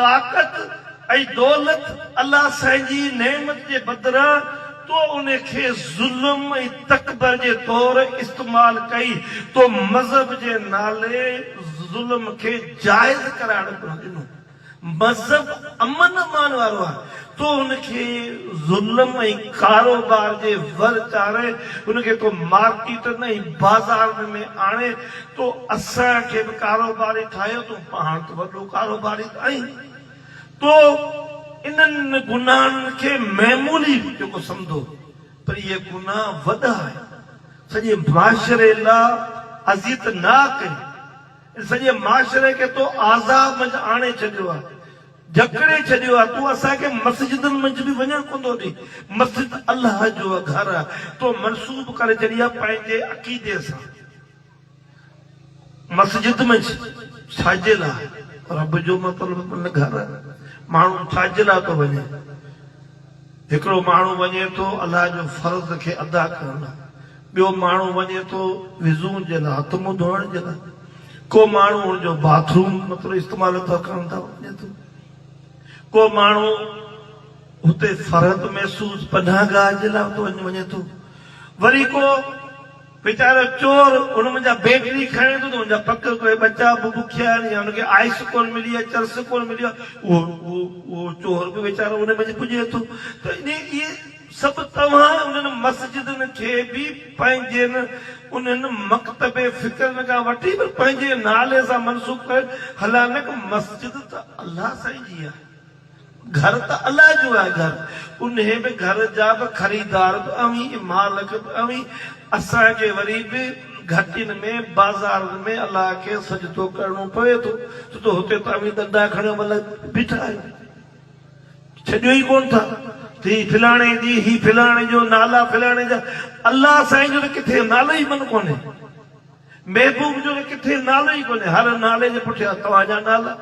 طاقت ۽ دولت الله سائين جي نعمت جي بدران تو ان کي ظلم ۽ تڪبر جي طور استعمال ڪئي، تو مذهب جي نالي ظلم کي جائز قرار ڏنو. مذهب امن امان وارو آهي، تو ان کي ظلم ۽ ڪاروبار جي ور چاڙهي ان کي تو مارڪيٽن ۽ بازارن ۾ آڻي تو اسان کي به ڪاروباري ٺاهيو، تون پاڻ ته وڏو ڪاروباري ته آهين. تو انهن گناهن کي معمولي جيڪو سمجهو پر اهي گناهه وڏا آهن، سڄي معاشري لا اذيت ناڪ آهن. ان سڄي معاشري کي تو عذاب منجهه آڻي ڇڏيو آهي، جڪڙي ڇڏيو آهي، تون اسان کي مسجدن منجهه به وڃڻ ڪونه ٿو ڏين، مسجد الله جو گهر آهي، تو منسوب ڪري ڇڏي آهي پنهنجي عقيدي سان، مسجد منجهه ڇا جي لاء؟ رب جو مطلب گهر آهي، ماڻهو ڇا جي لاء ٿو وڃي؟ هڪڙو ماڻهو وڃي ٿو الله جو فرض کي ادا ڪرڻ لاء، ٻيو ماڻهو وڃي ٿو وضو جي لاء هٿ منهن ڌوئڻ جي لاء، ڪو ماڻهو ان جو باٿ روم مطلب استعمال ٿو ڪرڻ ٿا وڃي ٿو، ڪو ماڻهو هتي فرحت محسوس پناهه گاهه جي لاء اتي وڃي ٿو، وري ڪو ويچارو چور ان منجهان بيٽري کڻي ٿو ته ان جا پڪ ڪوئي ٻچا به بکيا آهن يا ان کي آئس ڪونه ملي آهي چرس ڪونه ملي آهي اهو اهو اهو چور به ويچارو ان منجهه پڄي ٿو ته انهي اهي سڀ توهان انهن مسجدن کي به پنهنجين انهن مڪتب فڪرن کان وٺي پر پنهنجي نالي سان منسوب ڪري حالانڪ مسجد ته الله سائين جي آهي. گهر ته الله جو آهي گهر، انهي به گهر جا به خريدار به اوهين ۽ مالڪ به اوهين، اسان کي وري به گهٽين ۾ بازارن ۾ الله کي سجدو ڪرڻو پوي ٿو، ڇو ته هتي ته اوهين ڏنڊا کڻيو مل بيٺا آهيو، ڇڏيو ئي ڪونه ٿا ته هي فلاڻي جي هي فلاڻي جو نالا فلاڻي جا، الله سائين جو ته ڪٿي نالو ئي من ڪونهي، محبوب جو ته ڪٿي نالو ئي ڪونهي، هر نالي جي پٺيان توهان جا نالا.